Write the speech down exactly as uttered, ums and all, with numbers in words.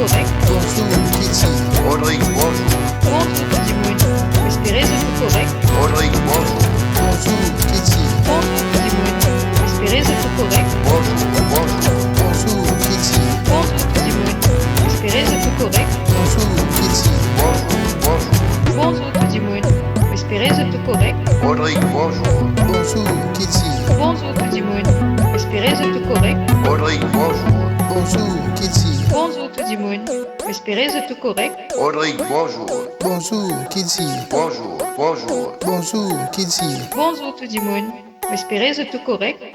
korek. Bonzour, Kitty. Rodrigue, bonzour. Bonzour, tou dimoun. Mo espere zot tou korek. Rodrigue, bonzour. Bonzour, Kitty. Bonzour, tou dimoun. Mo espere zot tou korek. Bonzour, bonzour. Bonzour, Kitty. Bonzour, tou dimoun. Mo espere zot tou korek. Bonzour, Kitty. Bonzour, bonzour. Bonzour, tou dimoun. Mo espere zot tou korek. Rodrigue, bonzour. Bonzour, Kitty. Bonzour, tou dimoun. Mo espere zot tou korek. Rodrigue, bonzour. Bonzour, Kitty. Bonzour, tou dimoun. Mo espere zot tou korek. Rodrigue, bonzour. Bonzour, Kitty. Bonzour, bonzour. Bonzour, Kitty. Bonzour, tou dimoun. Mo espere zot tou korek.